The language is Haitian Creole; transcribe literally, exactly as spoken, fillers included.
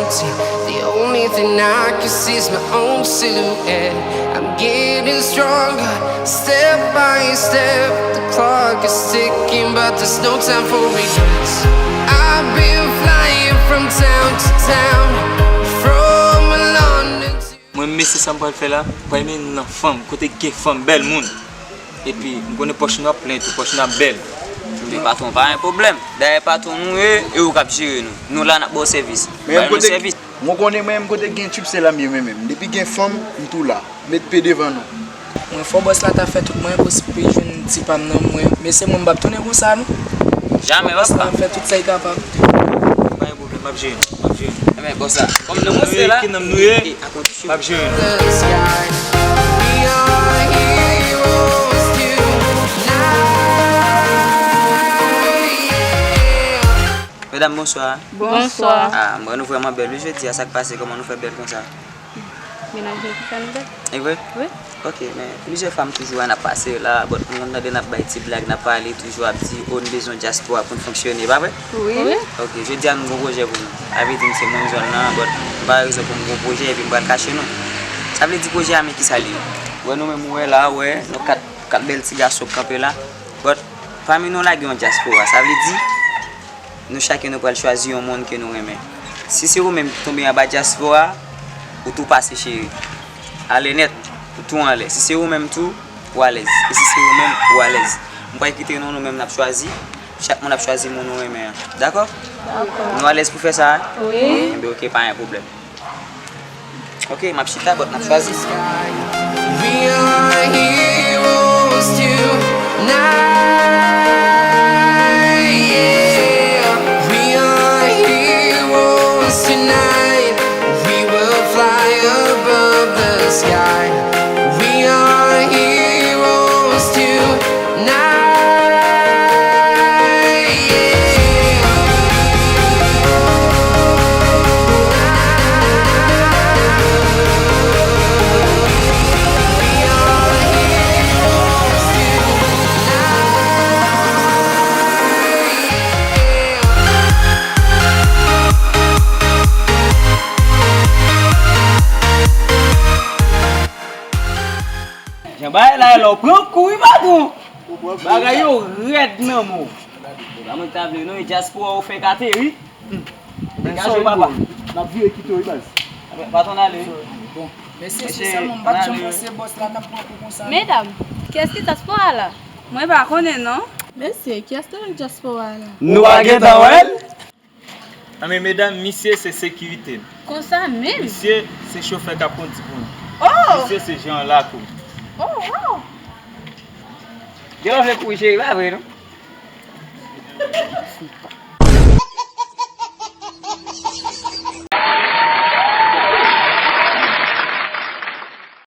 The only thing I can see is my own silhouette. I'm getting stronger, step by step. The clock is ticking, but there's no time for regrets. I've been flying from town to town, from London to Mwen menm mesye sa m pral fè la, m pral mennen nan fanm, kote gen fanm, bèl moun. Epi, m konnen pòch nou ap plen tou, pòch nou ap bèl. Men patwon, pa gen pwoblèm. Dayè patwon nou ye, e ou k ap jere nou. Nou la n ap ba w sèvis. Ba nou sèvis. Mwen konnen mwen menm kote gen tchip se la m ye mwen menm. Depi gen fanm, m tou la. Met pe devan nou. Mwen fò bòs la ta fè tout mwayen posib pou l jwenn ti pa m nan mwen. Men se mwen m p ap tounen konsa non. Jamè papa. Bòs la ap fè tout sa l kapab. Pa gen pwoblèm, m ap jere nou, m ap jere nou. Ebyen bòs la, kòm nou monte la, ki nonm nou ye? M ap jere nou. Medam, bonswa. Bonswa. Ah, m wè nou vrèman bèl wi jodi a, sa k pase, kòman nou fè bèl konsa? Mennaj mwen ki fè nou bèl. E vre? Wi. Ok, men plizyè fwa m toujou wè n ap pase la, but m konn tande n ap bay ti blag, n ap pale, toujou ap di, o, n bezwen dyaspora pou n fonksyone, pa vre? Wi. Wi. Ok, jodi a nou gon pwojè pou nou. Sa vle di m se moun zòn nan, but m pa gen rezon pou m gon pwojè epi m pral kache non. Sa vle di pwojè a men kisa l ye? Wè nou menm ou wè la, ou wè, nou kat, kat bèl ti gason k kanpe la, but pami nou la gen yon dyaspora, sa vle di, nou chak nou pral chwazi yon moun ke nou renmen. Si se ou menm ki tonbe anba dyaspora, ou tou pase cheri. Ale nèt, ou tou anlè. Si se ou menm tou, ou alèz. E si se ou menm, ou alèz. M pral kite nou, nou menm n ap chwazi. Chak moun ap chwazi moun nou renmen an. Dakò? Dakò. Nou alèz pou fè sa a? Wi. Enben, ok, pa gen pwoblèm. Ok, m ap chita, but n ap chwazi. We are heroes tonight, yeah. We are heroes tonight. We will fly above the sky. We are heroes tonight, yeah. Jan bagay la ye la, w pran kou wi patwon. Bagay yo rèd nan men w. Pa mwen ta vle non, e dyaspora ou fenk ateri. Degaje w papa. N ap vire kite w wi baz. Patwon n ale wi. Bon, mesye, espesyalman m pa t janm panse bòs la t ap pran kou konsa non. Medam, kiyès ki dyaspora la? Mwen pa konnen non. Mesye, kiyès ki nan dyaspora la? Nou pa gentan wè l? Anben medam, misye se sekirite m. Konsa menm? Misye se chofè k ap kondi pou nou. Oh! Misye se jeran lakou. Oh, wow! Gen lè w vle kouri cheri, pa vre non?